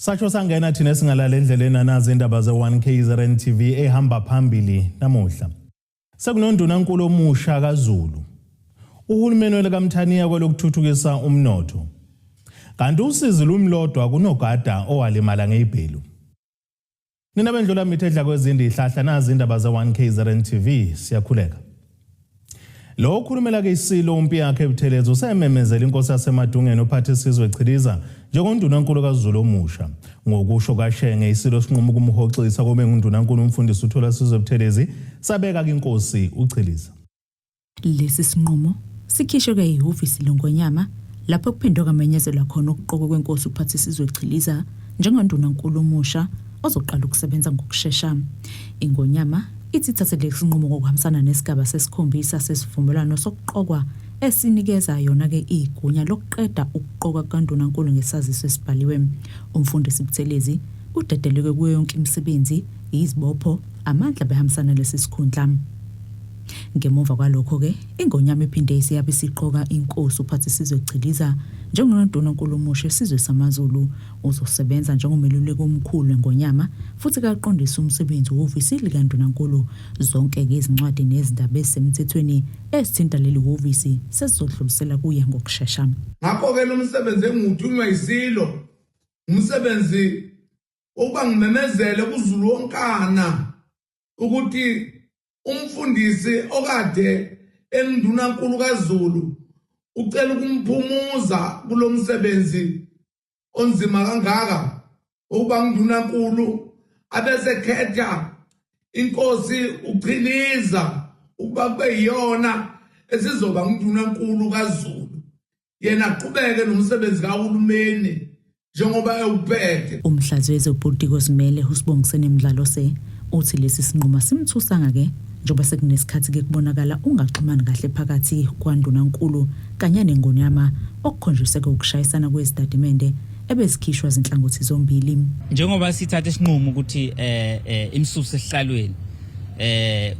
Satsho sangena thina singalala endleleni anazi indaba ze-1 KZN TV ehamba phambili namuhla. Sekunondunankulu omusha kaZulu. Uhulumeni welikamthaniya kwelokuthuthukisa umnotho. Kanti usizi lumlodwa kunogada owalimala ngeyibhelu. Nina bendlula mithi edla kwezindi ihlahla nazi indaba ze-1 KZN TV siyakhuleka. Lo okhulumela ke isilo uMpiyakhe Buthelezi usememezela inkosi yaseMadungeni uPhathisizwe Chiliza njengondunankulu kaZulu omusha. Ngokusho kaShenge isilo sinquma ukumhoxisa kube ngundunankulu umfundisi uTholasizwe Buthelezi sabeka inkosi uChiliza. Lesi sinqumo sikhishwe ihhovisi leNgonyama lapho kuphindwe kwamenyezelwa khona ukuqokwa kwenkosi uPhathisizwe Chiliza njengondunankulu omusha ozoqala ukusebenza ngokushesha. Ingonyama ithi ithathe lesi sinqumo ngokuhambisana nesigaba sesikhombisa sesivumelwano sokuqokwa esinikeza yona-ke igunya lokuqeda ukuqokwa kukandunankulu ngesaziso esibhaliwe. Umfundisi Buthelezi udedeleke kuyo yonke imisebenzi, izibopho, amandla behambisana lesi sikhundla. Ngemuva kwalokho-ke, iNgonyama iphinde isiyabe isiqoka inkosi uPhathisizwe Chiliza njengonondunankulu omusha esizwe samaZulu. Uzosebenza njengomeluleki omkhulu weNgonyama futhi kaqondise umsebenzi wehhovisi likaNdunankulu. Zonke-ke izincwadi nezindaba ezisemthethweni ezithinta leli hhovisi sesizodlulisela kuye ngokushesha. Ngakho-ke lo msebenzi engiwuthunywa yiSilo, umsebenzi wokuba ngimemezele kuZulu wonkana ukuthi umfundisi okade engundunankulu kaZulu ucela ukumphumuza kulo msebenzi onzima kangaka ukuba ngundunankulu abese khetha inkosi uChiliza ukuba kube yiyona esizoba ngundunankulu kaZulu yena aqhubeke nomsebenzi kahulumeni njengoba ewuphethe. Umhlazi wezepolitiki ozimele uSibongiseni Mdlalose uthi lesi sinqumo asimthusanga ke njengoba sekunesikhathi ke kubonakala ungaxhumani kahle phakathi kwandunankulu kanye neNgonyama okukhonjiswe ke ukushayisana kwezitatimende ebezikhishwa zinhlangothi zombili. Njengoba sithatha isinqumo ukuthi eh, eh imsuse esihlalweni eh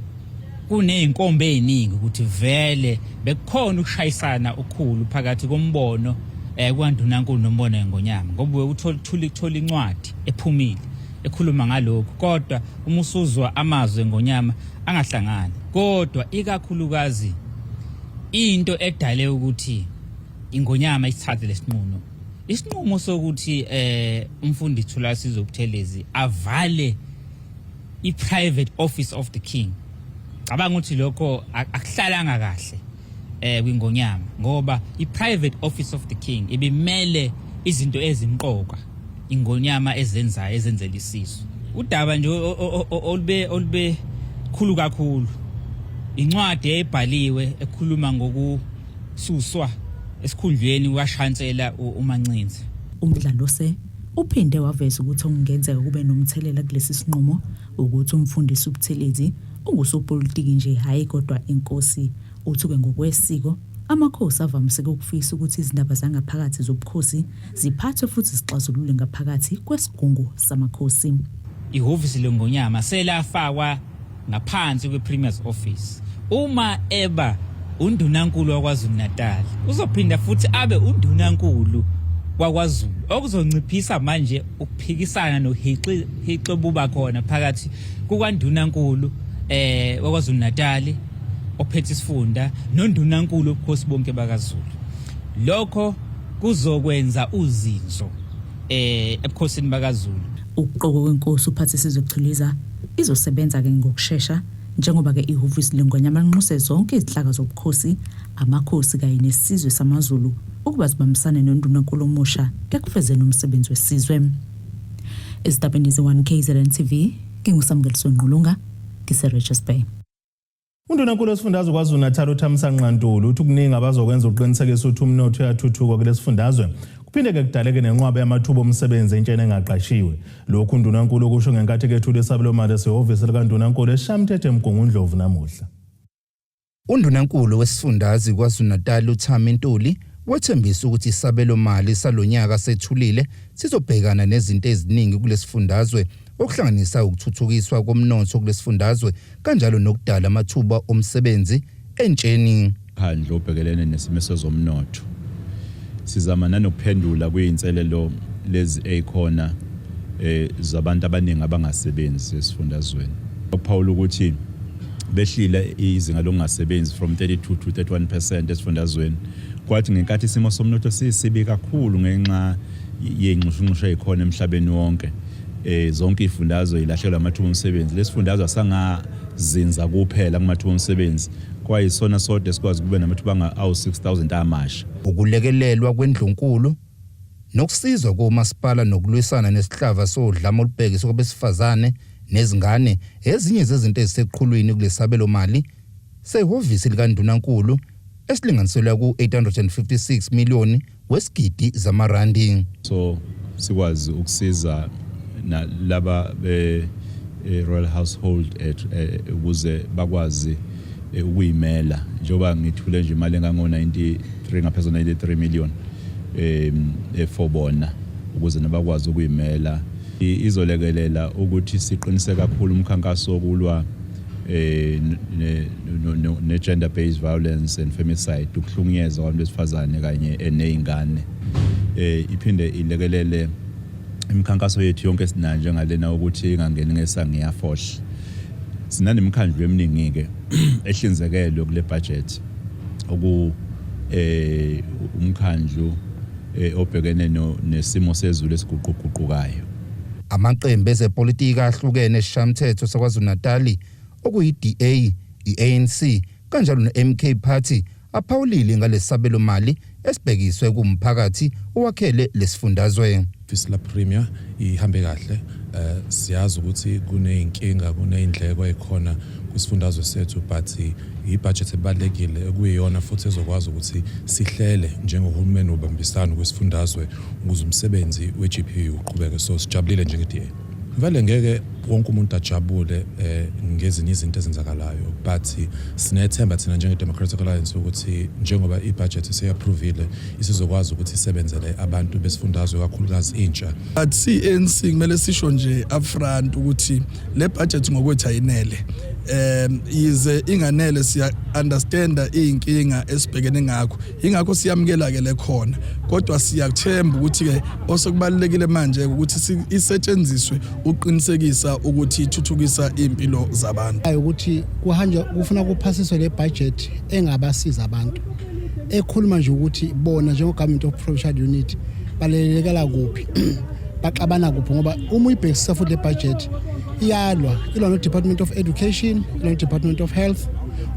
kunezinkomba eziningi ukuthi vele bekukhona ukushayisana okukhulu phakathi kombono eh kukandunankulu nombono wengonyama ngoba uthola uthola incwadi ephumile ekhuluma ngalokhu kodwa uma usuzwa amazwi engonyama angahlangani kodwa ikakhulukazi into edale ukuthi ingonyama isithathe lesinqumo isinqumo sokuthi eh umfundi Thulasizwe Buthelezi avale i-private office of the king cabanga ukuthi lokho akuhlalanga kahle eh kwingonyama ngoba i-private office of the king ibimele izinto ezimqoka ingonyama ezenzayo ezenzela isizwe udaba nje olube olube khulu kakhulu incwadi ebhaliwe ekhuluma ngokususwa esikhundleni kwashansela uMancinza. UMdlalose uphinde waveza ukuthi okungenzeka kube nomthelela kulesi sinqumo ukuthi umfundisi uButhelezi ungusopolitiki nje hhayi kodwa inkosi. Uthi-ke ngokwesiko amakhosi avamise ukufisa ukuthi izindaba zangaphakathi zobukhosi ziphathwe futhi zixazululwe ngaphakathi kwesigungu samakhosi. Ihhovisi leNgonyama selafakwa ngaphansi kwe-Premier's Office. Uma eba undunankulu waKwaZulu-Natal uzophinda futhi abe undunankulu wakwaZulu okuzonciphisa manje ukuphikisana nohixi hixi obuba khona phakathi kukandunankulu eh waKwaZulu-Natal ophethe isifunda nondunankulu obukhosi bonke bakaZulu. Lokho kuzokwenza uzinzo eh ebukhosini bakaZulu. Ukuqokwa kwenkosi uPhathisizwe Chiliza izosebenza ke ngokushesha njengoba ke ihhovisi leNgonyama linxuse zonke izinhlaka zobukhosi, amakhosi kanye nesizwe samaZulu ukuba zibambisane noNdunankulu omusha ekufezeni umsebenzi wesizwe. Ezindabeni ze-1 KZN TV, nginguSamukeliso Ngqulunga, ngise-Richards Bay. Undunankulu wesifundazwe KwaZulu-Natal uThamsanqa Ntuli uthi kuningi abazokwenza ukuqinisekisa ukuthi umnotho uyathuthuka kulesifundazwe kuphinde-ke kudaleke nenqwaba yamathuba omsebenzi entsheni engaqashiwe. Lokhu undunankulu okusho ngenkathi kethula isabelomali esehhovisi likandunankulu eSishayamithetho eMgungundlovu namuhla. Undunankulu wesifundazwe KwaZulu-Natal uThami Ntuli wethembisa ukuthi isabelomali salonyaka sethulile sizobhekana nezinto eziningi kulesifundazwe okuhlanganisa ukuthuthukiswa komnotho kulesifundazwe kanjalo nokudala amathuba omsebenzi entsheni. Phandle obhekelene nesimo sezomnotho. Sizama nanokuphendula kuyinselelo lezi ezikhona. zabantu abaningi abangasebenzi esifundazweni. Ukuphawula ukuthi behlile izinga lokungasebenzi from 32 to 31% esifundazweni, kwathi ngenkathi isimo somnotho sisibi kakhulu ngenxa yey'nxushunxushu ey'khona emhlabeni wonke, zonke iy'fundazwe yilahlekelwa amathuba omsebenzi. Lesifundazwe asangazinza kuphela kumathuba omsebenzi, kwayisona sodwa esikwazi kube namathuba awu-6000 amasha. Ukulekelelwa kwendlunkulu nokusizwa komasipala nokulwisana nesihlava sodlame olubhekiswe kwabesifazane nezingane ezinye zezinto eziseqhulwini kulesabelo mali sehhovisi likaNdunankulu esilinganiselwa ku-856 miliyoni wesigidi zamarandi. So sikwazi ukusiza nalaba be Royal Household ukuze bakwazi ukuyimela, njengoba ngithule nje imali engango 93, ngaphezulu 93 million for bona ukuze nabakwazi ukuyimela. Izolekelela ukuthi siqinise kakhulu umkhankaso wokulwa ne gender based violence and femicide, ukuhlukunyezwa kwabantu besifazane kanye nezingane. Iphinde ilekelele imikhankaso yethu yonke esinayo njengalena ukuthi ingangeni ngesango iyafohla. Sinanemikhandlu eminingi ke ehlinzekelwe kule budget, oku umkhandlu obhekene nesimo sezulu esiguquguqukayo. Amaqembu ezepolitiki ahlukene esishayamthetho saKwaZulu-Natal, okuyi-DA, i-ANC kanjalo ne-MK Party, aphawulile ngalesabelo mali esibhekiswe kumphakathi owakhele lesifundazwe. Ofisi la Premier ihambe kahle. Siyazi ukuthi kuneyinkinga, kuneyindleko ekhona kwisifundazwe sethu, but i-budget ebalekile ekuyiyona futhi ezokwazi ukuthi sihlele njengohulumeni wobambisano kwesifundazwe ukuze umsebenzi we-GPU uqhubeke. So sijabulile njenge-DA. Vele ngeke wonke umuntu ajabule ngezinye izinto ezenzakalayo, but sinethemba thina njenge-Democratic Alliance ukuthi njengoba i-budget seyapprovile, isizokwazi ukuthi isebenzele abantu besifundazwe, kakhulukazi intsha. But si-ANC kumele sisho nje upfront ukuthi le budget ngokwethu ayinele. Yize inganele, siya understanda izinkinga esibhekene ngakho, ingakho siyamukela ke lekhona, kodwa siyakuthemba ukuthi ke osekubalekile manje ukuthi isetshenziswe uqinisekisa ukuthi ithuthukisa impilo zabantu. Ukuthi kuhanjwa kufuna kuphasiswe le budget engabasiza abantu, ekhuluma nje ukuthi bona njengo government of provincial unity balelekela kuphi, baxabana kuphi, ngoba uma uyibhekisisa futhi le budget iyalwa, ilwa no-Department of Education, ilwa no-Department of Health.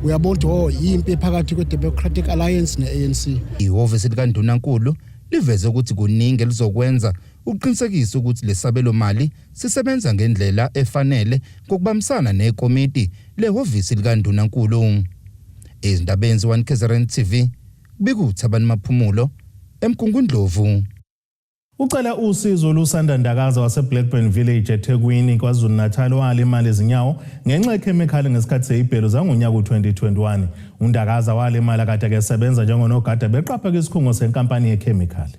Uyabona ukuthi oh, yimpi phakathi kwe-Democratic Alliance ne-ANC. Ihhovisi likaNdunankulu liveze ukuthi kuningi elizokwenza ukuqinisekisa ukuthi lesabelo mali sisebenza ngendlela efanele ngokubambisana nekomiti lehhovisi likaNdunankulu. Ezindabeni ze-1 KZN TV, bikuThabani Maphumulo eMgungundlovu. Ucela usizo Lusanda Ndakaza wase-Blackburn Village eThekwini, KwaZulu-Natal, walimala izinyawo ngenxa yekhemikhali ngesikhathi seyibhelu zangonyaka u-2021. UNdakaza walimala kade kesebenza njengonogada beqapha kwisikhungo senkampani yekhemikhali.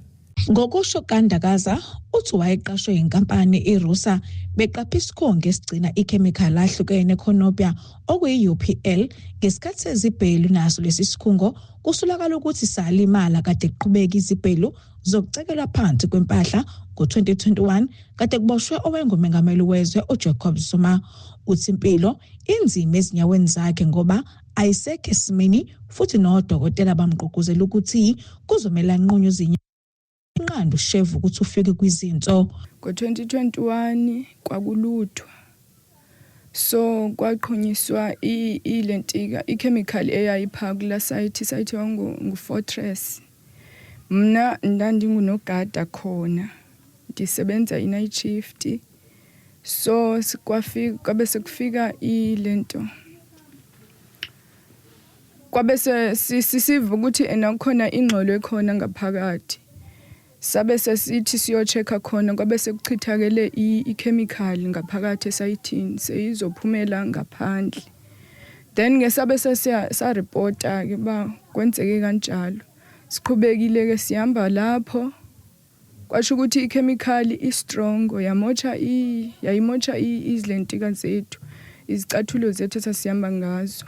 Ngokusho kaNdakaza, uthi wayeqashwe inkampani iRusa beqapha isikhungo esigcina ikhemikhali ahlukene eKhonobia, okuyi-UPL, ngesikhathi sezibhelu. Naso lesi sikhungo kusolakala ukuthi salimala kade kuqhubeka izibhelu zokucekelwa phansi kwempahla ngo-2021, kade kuboshwe owengumengameli wezwe uJacob Zuma. Uthi impilo inzima ezinyaweni zakhe ngoba ayisekho esimeni, futhi nodokotela bamgqugquzela ukuthi kuzomela anqunywe izinyawo inqanda ushevu ukuthi ufike kwizinso. Ngo-2021 kwakuluthwa, so kwaqhunyiswa ilentika, ichemical eyayipha kula site. Isite ngu-Fortress. Mna ndandingunogada khona, ndisebenza i-night shift, so kwafika kwabe sekufika ilento, kwabe sisiva ukuthi ena kukhona ingxolo ekhona ngaphakathi. Sabe sesithi siyo-check-a khona, kwabe sekuchithakele i-chemical ngaphakathi esayithini, seyizophumela ngaphandle. Then ke sabe sesiyaripota-ke uba kwenzeke kanjalo. Siqhubekile-ke sihamba lapho, kwasho ukuthi ikhemikhali i-strong, yamotsha, yayimotsha izilentika zethu, izicathulo zethu esasihamba ngazo,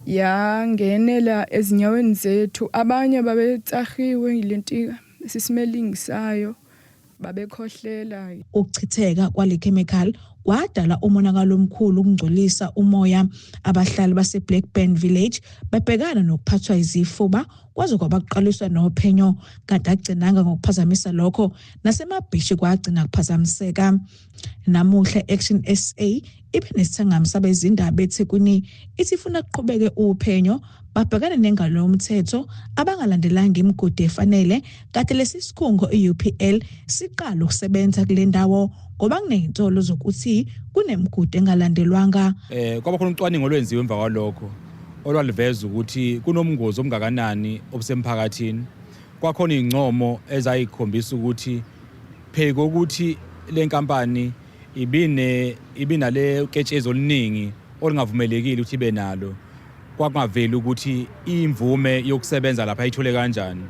yangenela ezinyaweni zethu. Abanye babetsahiwe yilentika, sismelling sayo. Babekhohlela. Ukuchitheka kwale chemical kwadala umonakalo omkhulu ukungcolisa umoya. Abahlali base-Blackburn Village babhekana nokuphathwa izifuba kwaze kwabaqaliswa nophenyo, kanti agcinanga ngokuphazamisa lokho, nasemabhishi kwagcina kuphazamiseka. Namuhla Action SA ibe nesithangami sabezindaba eThekwini, ithi ifuna kuqhubeke uphenyo, babhekane nengalo yomthetho abangalandelanga imigodi efanele kade lesi sikhungo i-UPL siqala ukusebenza kule ndawo, ngoba kunezinsolo zokuthi kunemigudu engalandelwanga. Kwaba khona ucwaningo olwenziwe emva kwalokho olwaliveza ukuthi kunomngozi omngakanani obusemphakathini. Kwakhona izincomo ezayikhombisa ukuthi pheko ukuthi le nkampani ibinale ketshezi oluningi olungavumelekile ukuthi ibe nalo, kwakungaveli ukuthi imvume yokusebenza lapha ayithole kanjani.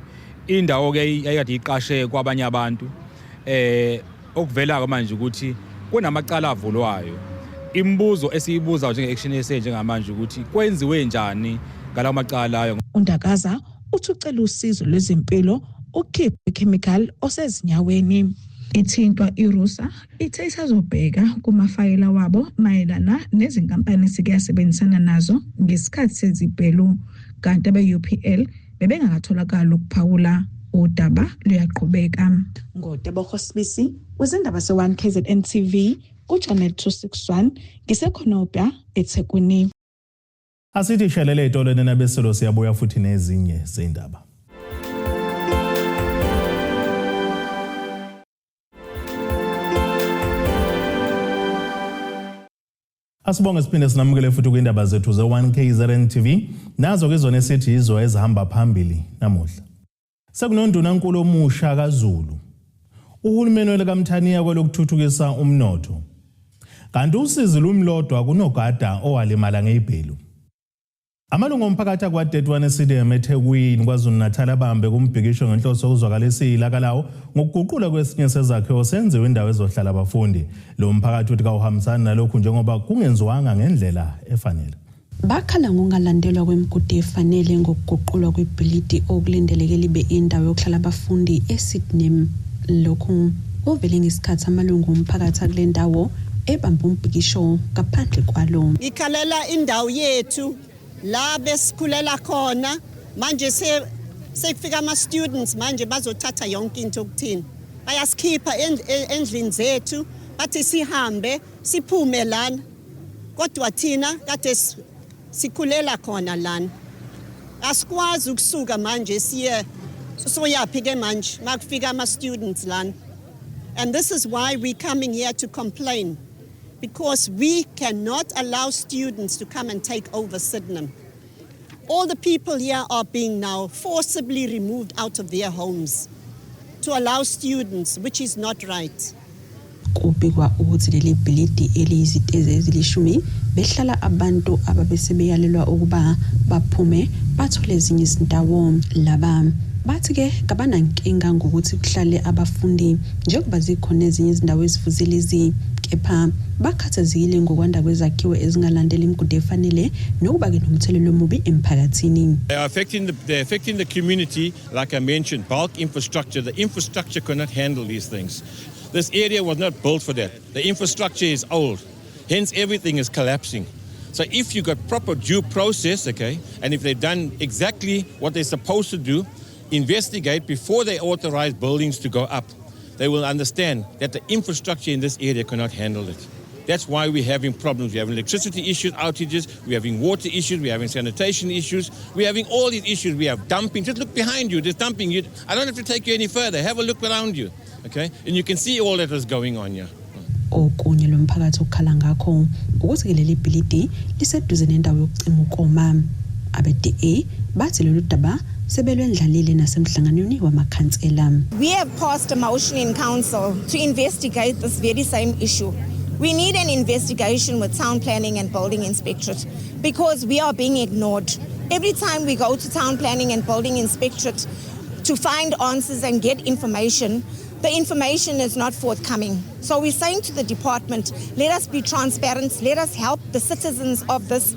Indawo ke yayikade iqashe kwabanye abantu. Okuvela manje ukuthi kunamacala avulwayo. Imibuzo esiyibuza njenge-Action SA njengamanje ukuthi kwenziwe njani ngalawo macala ayo. Undakaza uthi ucela usizo lwezempilo ukukhipha ichemical osezinyaweni. Ithintwa iRusa ithe isazobheka kumafayela wabo mayelana nezinkampani esike yasebenzisana nazo ngesikhathi sezibhelu, kanti abe-UPL bebengakatholakali ukuphawula. Udaba luyaqhubeka. NgoTebogo Sibisi wezindaba ze-1 KZN TV ku-Channel 261, ngisekhonobia eThekwini. Asithi shelele etolweni nabeselo, siyabuya futhi nezinye zindaba. Asibonge siphinde sinamukele futhi kwindaba zethu ze-1 KZN TV. Nazo ke zona esithi yizo ezihamba phambili namuhla. Sekunondunankulu omusha kaZulu. Uhulumeni welekamthaniya kwelokuthuthukisa umnotho. Kanti usizi lumlodwa kunogada owalimala ngeyibhelu. Amalungu omphakathi akwa-31 eCDM eThekwini KwaZulu-Natal abambe kumbhikisho ngenhloso yokuzwakalisa ilaka lawo ngokuguqula kwesinye sezakhiwo senziwe indawo ezohlala abafundi. Lo mphakathi uthi kawuhambisani nalokhu njengoba kungenziwanga ngendlela efanele. Bakhala ngokungalandelwa kwemigudu efanele ngokuguqulwa kwebhilidi okulindeleke libe indawo yokuhlala abafundi eSydney. Lokhu kuvele ngesikhathi amalungu omphakathi akule ndawo ebamba umbhikisho ngaphandle kwalo. Ngikhalela indawo yethu la besikhulela khona, manje sekufika ama-students, manje bazothatha yonke into kuthina. Bayasikhipha endlini zethu, bathi sihambe siphume lana, kodwa thina kade sikhulela khona lana, asikwazi ukusuka manje. Siye soyaphi ke manje makufika ama-students lana? And this is why we're coming here to complain, because we cannot allow students to come and take over Sydenham. All the people here are being now forcibly removed out of their homes to allow students, which is not right. Kubikwa ukuthi leli bhilidi eliyizitezi ezilishumi behlala abantu ababesebeyalelwa ukuba baphume bathole ezinye izindawo. Laba bathi-ke kabanankinga ngokuthi kuhlale abafundi njengoba zikhona ezinye izindawo ezifuze lezi, kepha bakhathazekile ngokwanda kwezakhiwo ezingalandeli imigudu efanele nokuba-ke nomthelela omubi emphakathini. They're affecting the community, like I mentioned, bulk infrastructure. The infrastructure cannot handle these things. This area was not built for that. The infrastructure is old. Hence, everything is collapsing. So if you got proper due process, okay, and if they've done exactly what they're supposed to do, investigate before they authorize buildings to go up, they will understand that the infrastructure in this area cannot handle it. That's why we're having problems. We're having electricity issues, outages, we're having water issues, we're having sanitation issues, we're having all these issues. We have dumping. Just look behind you, there's dumping. I don't have to take you any further. Have a look around you, okay? And you can see all that is going on here. Okunye lo mphakathi okukhala ngakho ukuthi-ke leli bhilidi liseduze nendawo yokucima ukoma. Abe-DA bathi lolu daba sebelwendlalile nasemhlanganweni wamakhansela. We have passed a motion in council to investigate this very same issue. We need an investigation with Town Planning and Building Inspectorate because we are being ignored. Every time we go to Town Planning and Building Inspectorate to find answers and get information, the information is not forthcoming. So we're saying to the department, let us be transparent, let us help the citizens of this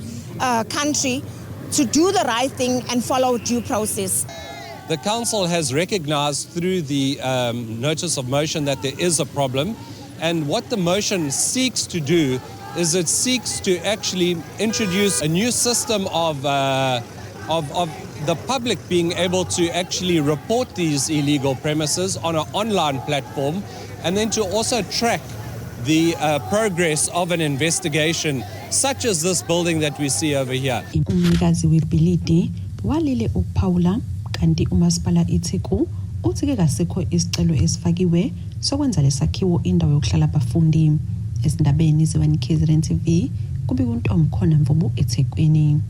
country to do the right thing and follow due process. The council has recognized through the notice of motion that there is a problem, and what the motion seeks to do is it seeks to actually introduce a new system of the public being able to actually report these illegal premises on an online platform, and then to also track the progress of an investigation such as this building that we see over here. Umnikazi webhilidi walile ukuphawula, kanti umasipala iTheku uthi-ke kasikho isicelo esifakiwe sokwenza lesakhiwo indawo yokuhlala abafundi. Ezindabeni ze-1 KZN TV, kubika uNtomkhona Mvubu eThekwini.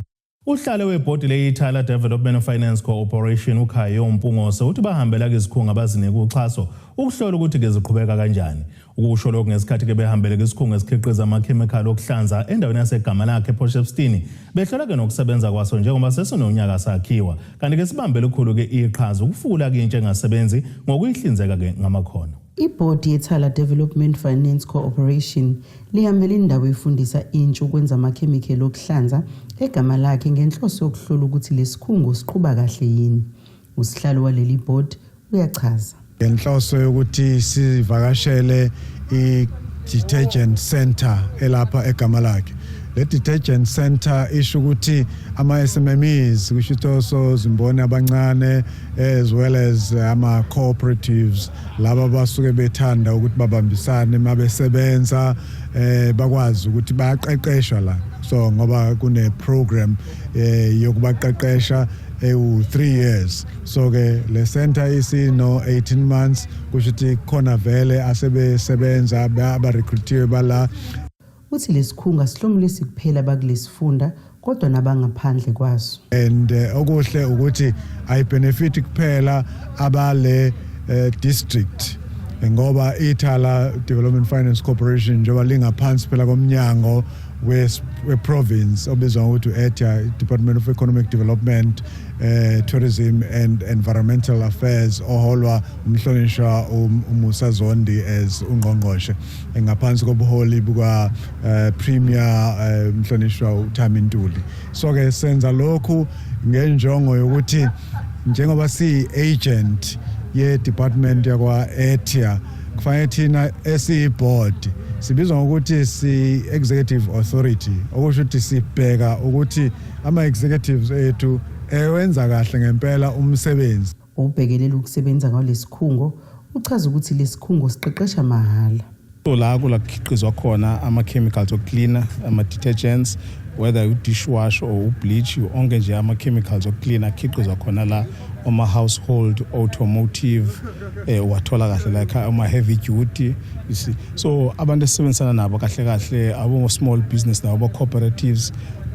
Usihlalo webhodi le-Ithala Development Finance Corporation, uKhayo Mpungose, uthi bahambela izikhungo abazinika uxhaso ukuhlola ukuthi-ke ziqhubeka kanjani. Ukusho lokhu ngesikhathi-ke behambele kwisikhungo esikhiqiza amakhemikhali okuhlanza endaweni yasegama lakhe ePort Shepstone, behlola-ke nokusebenza kwaso njengoba sesinonyaka sakhiwa, kanti-ke sibambe lukhulu-ke iqhaza ukufukula-ke intsha engasebenzi ngokuyihlinzeka-ke ngamakhono. Ibhodi yeThala Development Finance Corporation lihambele indawo efundisa intsha ukwenza amakhemikheli okuhlanza egama lakhe ngenhloso yokuhlola ukuthi lesikhungo siqhuba kahle yini. Usihlalo waleli board uyachaza. Ngenhloso yokuthi sivakashele i-detergent center elapha egama lakhe. Le detergent center isho ukuthi ama-SMMEs, kusho ukuthi osozimboni abancane as well as ama-cooperatives, laba basuke bethanda ukuthi babambisane mabesebenza, bakwazi ukuthi bayaqeqeshwa la. So ngoba kune program yokubaqeqesha ewu 3 years, so ke le center isino 18 months, kusho ukuthi khona vele asebesebenza abarecruitiwe bala. Uthi lesikhungo asihlomulisi kuphela bakulesifunda kodwa nabangaphandle kwaso. And okuhle ukuthi ayibenefit kuphela abale district, ngoba iThala Development Finance Corporation, njengoba lingaphansi phela komnyango we-province obizwa ngokuthi u-EDTEA, Department of Economic Development, Tourism and Environmental Affairs, oholwa umhlonishwa uMusa Zondi as ungqongqoshe, ngaphansi kobuholi buka Premier, umhlonishwa uThami Ntuli. So ke senza lokhu ngenjongo yokuthi njengoba siyi-agent ye-department yakwa EDTEA, kufanele thina esiyi-board sibizwa ngokuthi si-executive authority, okusho ukuthi sibheka ukuthi ama-executives ethu ewenza kahle ngempela umsebenzi. Ubhekelela ukusebenza kwalesikhungo uchaza ukuthi lesikhungo siqeqesha mahhala. So la kula kukhiqizwa khona ama-chemicals okuklina, ama-detergents, whether u-dishwash or u-bleach, onke nje ama-chemicals okuklina akhiqizwa khona la. Oma-household, automotive, wathola kahle like ama-heavy duty, you see. So abantu esisebenzisana nabo kahle kahle abo-small business nabo cooperatives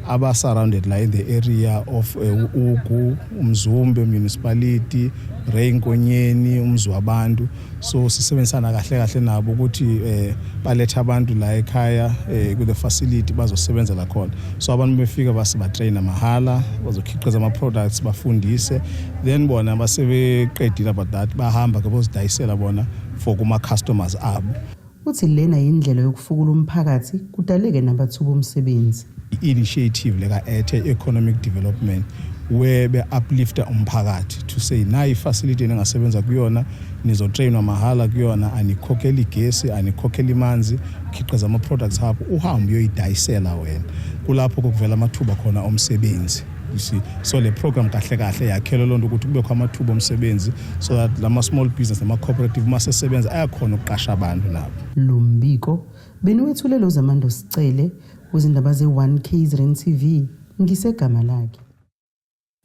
aba-surrounded la in the area of Ugu, Umzumbe Municipality, Ray Nkonyeni, Umziwabantu. So sisebenzisana kahle kahle nabo ukuthi balethe abantu la ekhaya ku the facility bazosebenzela khona. So abantu befika base batraina mahala, bazokhiqiza ama products, bafundise, then bona basebeqedile about that bahamba ke bozidayisela bona for kuma customers abo. Uthi lena yindlela yokufukula umphakathi kudaleke namathuba omsebenzi. I-initiative leka EDTEA economic development where be-uplifta umphakathi to say nayi ifacility engasebenza kuyona, nizotrainwa mahhala kuyona, anikhokheli igesi, anikhokheli imanzi, khiqiza ama-products akho uhambe uyoyidayisela wena. Kulapho kuvela amathuba khona omsebenzi, you see. So le program kahle kahle yakhelwe loo nto ukuthi kubekho amathuba omsebenzi so that lama-small business nama-cooperative masesebenza ayakhona ukuqasha abantu nabo. Lo mbiko beniwethulelo Zamando Sicele kuzindaba ze-1 KZN TV, ngisegama lakhe.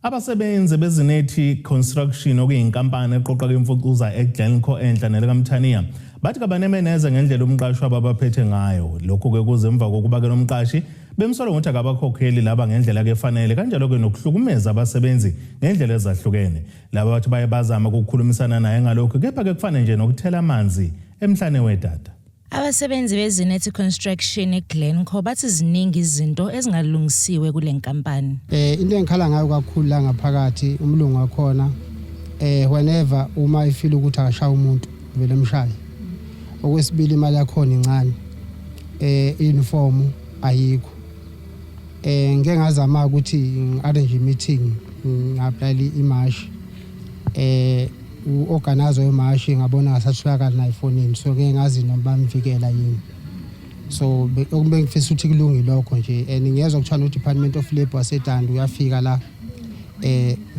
Abasebenzi beZinethi Construction, okuyinkampani eqoqa imfucuza eGlencoe enhla nelikaMthaniya, bathi kabanemeneze ngendlela umqashi wabo abaphethe ngayo. Lokhu-ke kuze emva kokuba-ke nomqashi bemsola ngokuthi akabakhokheli laba ngendlela kefanele, kanjalo-ke nokuhlukumeza abasebenzi ngendlela ezahlukene. Laba bathi baye bazama ukukhulumisana naye ngalokhu, kepha-ke kufane nje nokuthela amanzi emhlane wedada. Abasebenzi beZinethi Construction eGlencoe bathi ziningi izinto ezingalungisiwe kule nkampani. Into engikhala ngayo kakhulu la ngaphakathi, umlungu wakhona whenever uma efila ukuthi akashaya umuntu vele emshaye. Okwesibili, imali yakhona incane. Uniform ayikho. Ngeke ngazama ukuthi ngi-arrange meeting, ngi-apply imashi. U-organizer wemashi ngabona ngasatholakali naye efonini, so ngeke ngazi noma bamvikela yini. So okubengifisa ukuthi kulunge lokho nje, and ngiyezwa kuthiwa no-Department of Labour waseDundee uyafika la,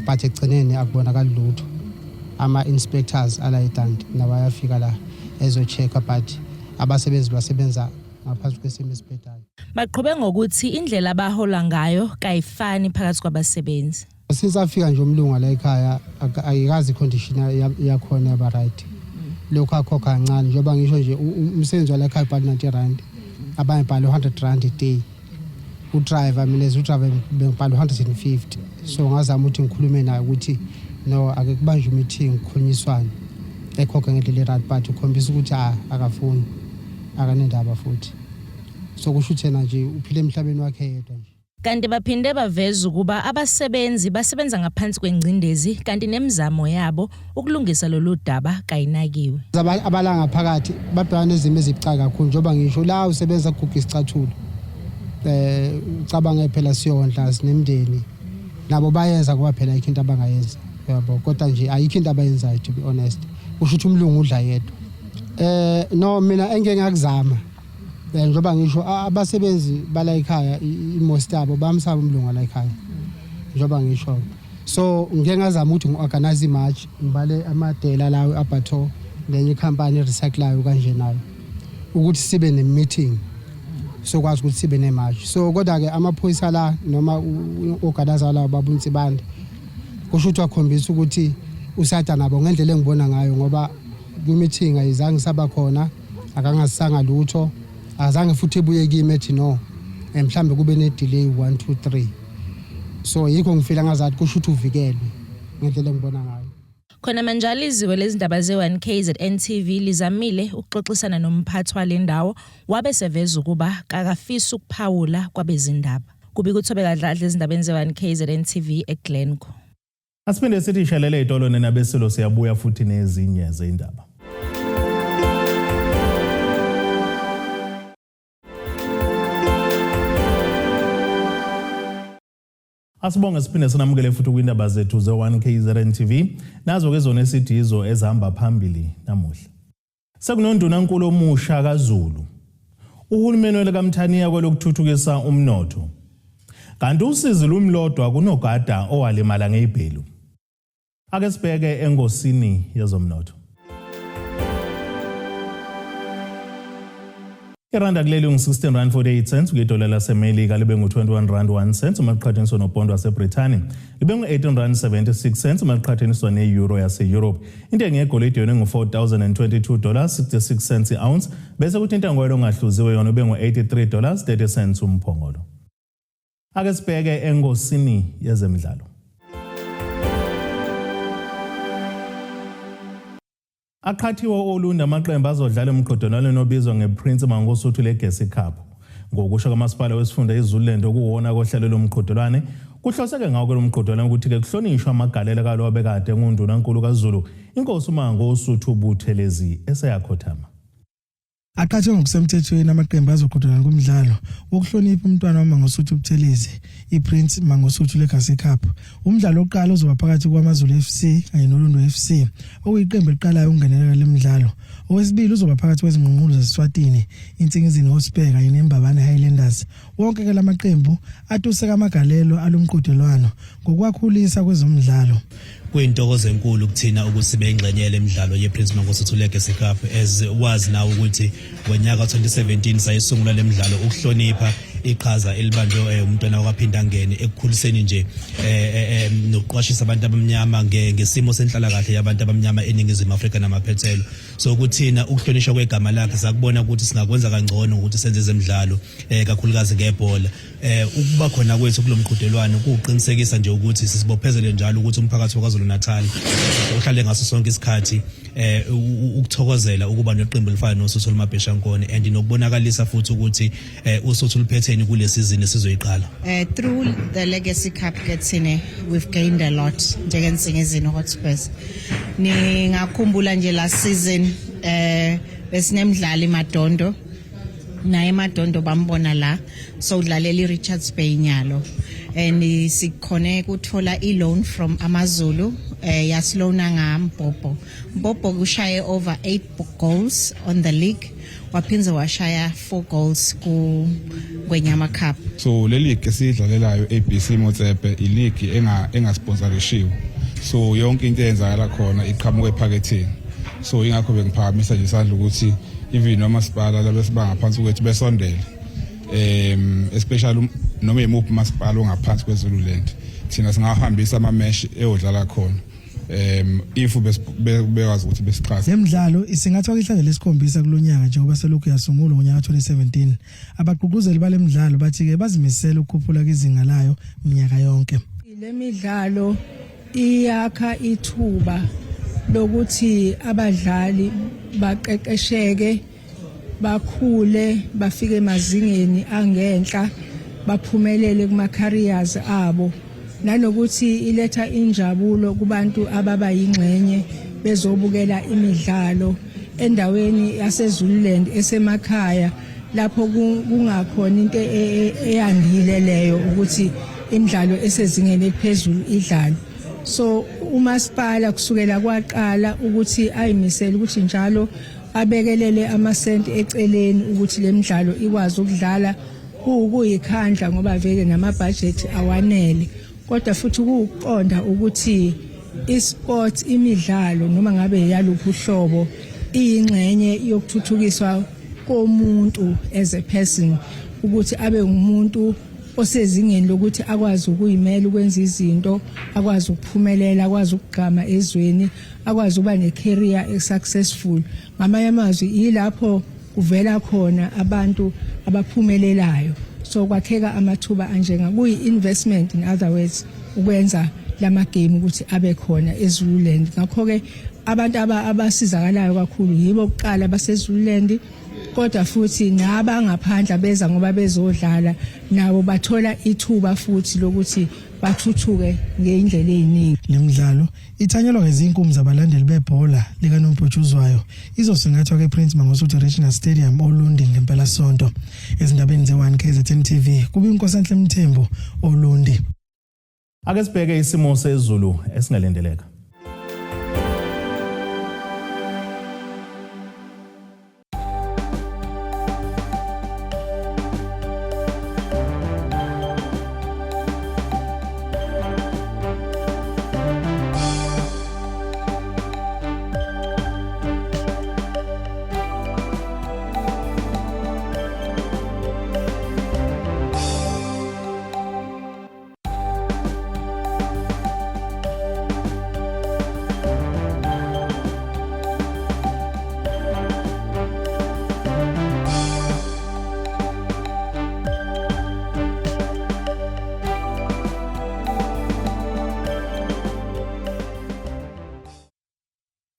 but ekugcineni akubonakali lutho. Ama-inspectors ala eDundee nawo ayafika la ezo-check-a, but abasebenzi basebenza ngaphansi kwesimo esibhedayo. Baqhube ngokuthi indlela abahola ngayo kayifani phakathi kwabasebenzi. Since afika nje umlungu la ekhaya, ayikazi i-condition yakhona yaba right. Lokhu akhokha kancane, njengoba ngisho nje, umsebenzi wala ekhaya ubhala R90, abanye bhala R100 a day. U-driver, mina as u-driver bengibhala 150, so ngazama ukuthi ngikhulume naye ukuthi no, ake kubanjwe meeting, kukhulunyiswane, ekhokhe ngendlela e-right, but ukhombisa ukuthi akafuni, akanendaba futhi. So kusho ukuthi yena nje uphile emhlabeni wakhe yedwa nje. Kanti baphinde baveza ukuba abasebenzi basebenza ngaphansi kwengcindezi, kanti nemizamo yabo ukulungisa lolu daba kayinakiwe. Abala ngaphakathi babhekana nezimo ezibucayi kakhulu, njengoba ngisho la usebenza kuguga isicathulo. Ucabange phela siyondla, sinemndeni, nabo bayenza kuba phela ayikho into abangayenza, yabo, kodwa nje ayikho into abayenzayo, to be honest. Kusho ukuthi umlungu udla yedwa. No, mina engeke ngakuzama, njengoba ngisho, abasebenzi bala ekhaya, i-most yabo bamsaba umlungu la ekhaya, njengoba ngisho. So ngike ngazama ukuthi ngi-organize i-march, ngibale amadela lawo abatho nenye ikhampani e-recyclayo kanje nayo, ukuthi sibe ne-meeting, sokwazi ukuthi sibe ne-march. So kodwa-ke amaphoyisa la noma u-organizer lawo babuNsibande, kusho ukuthi wakhombisa ukuthi usada nabo ngendlela engibona ngayo, ngoba kwi-meeting ayizange saba khona, akangasanga lutho, azange futhi ebuye kimi ethi no, mhlambe kube ne-delay 1 2 3. So yikho ngifila ngazathi kusho ukuthi uvikelwe ngendlela engibona ngayo. Khona manjalo, iziko lezindaba ze-1 KZN TV lizamile ukuxoxisana nomphathi wale ndawo, wabe seveza ukuba kakafisi ukuphawula kwabezindaba. Kubika uThobeka Dladla ezindabeni ze-1 KZN TV eGlencoe. Asiphinde sithi ishelele itolo nenabesilo, siyabuya futhi nezinye zendaba. Asibonge, siphinde sinamukele futhi kwindaba zethu ze-1 KZN TV. Nazo ke zona esithi ezihamba phambili namuhla. Sekunondunankulu omusha kaZulu. Uhulumeni welekamthaniya kwelokuthuthukisa umnotho. Kanti usizi lumlodwa kunogada owalimala ngeyibhelu. Ake sibheke engosini yezomnotho. Iranda kuleli ngu-16 rand 48 cents, kuyidola laseMelika libe ngu-21 rand 1 cent uma liqhathaniswa nopondo waseBrithani, libe ngu-18 rand 76 cents uma liqhathaniswa ne-euro yase-Europe. Intengo yegolide yona ingu-$4022 66 cents i-ounce, bese kuthi intengo yelo ongahluziwe yona ube ngu-$83 30 cents umphongolo. Ake sibheke engosini yezemidlalo. Aqhathiwe Olundi amaqembu azodlala emqhudelwaneni obizwa ngePrince Mangosuthu Legacy Cup. Ngokusho kamasipala wesifunda iZululand, okuwona kohlelo lomqhudelwane, kuhloseke ngawo lo mqhudelwano ukuthi-ke kuhlonishwe amagalelo kalo abekade engundunankulu kaZulu, inkosi uMangosuthu Buthelezi eseyakhothama. Aqhathwe ngokusemthethweni amaqembu azoqhudelana kumdlalo wokuhlonipha umntwana waMangosuthu Buthelezi, iPrince Mangosuthu Legacy Cup. Umdlalo wokuqala uzoba phakathi kwaMaZulu FC kanye noLundo FC, okuyiqembu eliqalayo ukungenelela le mdlalo. Owesibili uzoba phakathi kwezinqunqulu zaseSwatini, Insingizini Hotspur kanye neMbabane Highlanders. Wonke ke lamaqembu atuseka amagalelo alomqhudelwano ngokwakhulisa kwezomdlalo. Kuyintokozo enkulu kuthina ukuthi sibe ingxenye lemidlalo ye-Prince Mangosuthu Legacy Cup, as wazi nawe ukuthi ngonyaka 2017 sayisungula lemidlalo ukuhlonipha iqhaza elibanjwe umntwana wakwaPhindangene ekukhuliseni nje nokuqwashisa abantu abamnyama ngesimo senhlalakahle yabantu abamnyama eNingizimu Afrika namaphethelo. So kuthina ukuhlonishwa kwegama lakhe sakubona ukuthi singakwenza kangcono ukuthi senze ezemidlalo, kakhulukazi ngebhola. Ukuba khona kwethu kulomqhudelwano kuqinisekisa nje ukuthi sisibophezele njalo ukuthi umphakathi waKwaZulu Natal uhlale ngaso sonke isikhathi ukuthokozela ukuba neqembu elifana noSuthu Lumabheshankone and nokubonakalisa futhi ukuthi uSuthu luphetheni kule season esizoyiqala. Through the Legacy Cup Ketsine, we've gained a lot njengeNsingizini Hotspurs. Ningakhumbula nje last season besinemdlali Madondo, naye Madondo bambona la, so udlalela iRichards Bay nyalo, and sikhone ukuthola i-loan from AmaZulu. Yasilona ngaMbhobho. Mbhobho ushaye over 8 goals on the league, waphinde washaya 4 goals ku Ngwenyama Cup. So le league esiyidlalelayo, ABC Motsepe, i league engasponsorishiwe, so yonke into eyenzakala khona iqhamuka ephaketheni. So ingakho bengiphakamisa nje isandla ukuthi even nomasipala labesiba ngaphansi kwethu besondele, especially noma yimuphi umasipala ongaphansi kweZululand, thina singahambisa ama-match eyodlala khona if bekwazi ukuthi besixhase. Lemidlalo isingathwa ihlandla lesikhombisa kulonyaka njengoba selokhu yasungulwa ngonyaka 2017. Abagqugquzeli balemidlalo bathi ke bazimisela ukukhuphula izinga layo minyaka yonke. Le midlalo iyakha ithuba lokuthi abadlali baqeqesheke, bakhule, bafike emazingeni angenhla, baphumelele kuma careers abo, nanokuthi iletha injabulo kubantu ababa yingxenye bezobukela imidlalo endaweni yaseZululand esemakhaya, lapho kungakhona into eyandile leyo ukuthi imidlalo esezingeni eliphezulu idlalwe. So umasipala kusukela kwaqala ukuthi ayimisele ukuthi njalo abekelele amasenti eceleni ukuthi le midlalo ikwazi ukudlala, kuyikhandla ngoba vele namabhajethi awanele, kodwa futhi kuwuqonda ukuthi isport, imidlalo noma ngabe yaluphi uhlobo, iyingxenye yokuthuthukiswa komuntu as a person, ukuthi abe umuntu osezingeni lokuthi akwazi ukuyimela, ukwenza izinto, akwazi ukuphumelela, akwazi ukugqama ezweni, akwazi ukuba ne-career successful. Ngamanye amazwi, yilapho kuvela khona abantu abaphumelelayo, so kwakheka amathuba anjenga kuyi-investment, in other words, ukwenza lama game ukuthi abe khona eZululand. Ngakho-ke abantu abasizakalayo kakhulu yibo kuqala baseZululand, kodwa futhi nabangaphandle beza ngoba bezodlala nabo bathola ithuba futhi lokuthi bathuthuke ngeyindlela eziningi. Lemidlalo ithanyelwa ngezinkumbi zabalandeli bebhola likanobhutshuzwayo izosingathwa ke-Prince Mangosuthu Regional Stadium Olundi ngempelasonto. Ezindabeni ze-1 KZN TV kube iNkosanhle Mthembu, Olundi. Ake sibheke isimo sezulu esingalindeleka.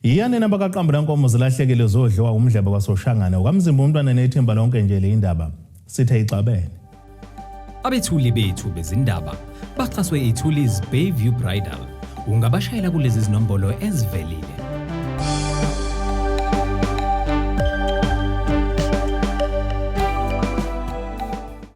Yiyani nabakaqambu lankomo zilahlekile zodliwa umdlebe kwaSoshangane ukamzimba umntwana nethimba lonke nje le indaba sithe ixabene. Abethuli bethu bezindaba baxhaswe iThulis Bayview Bridal. Ungabashayela kulezi zinombolo ezivelile.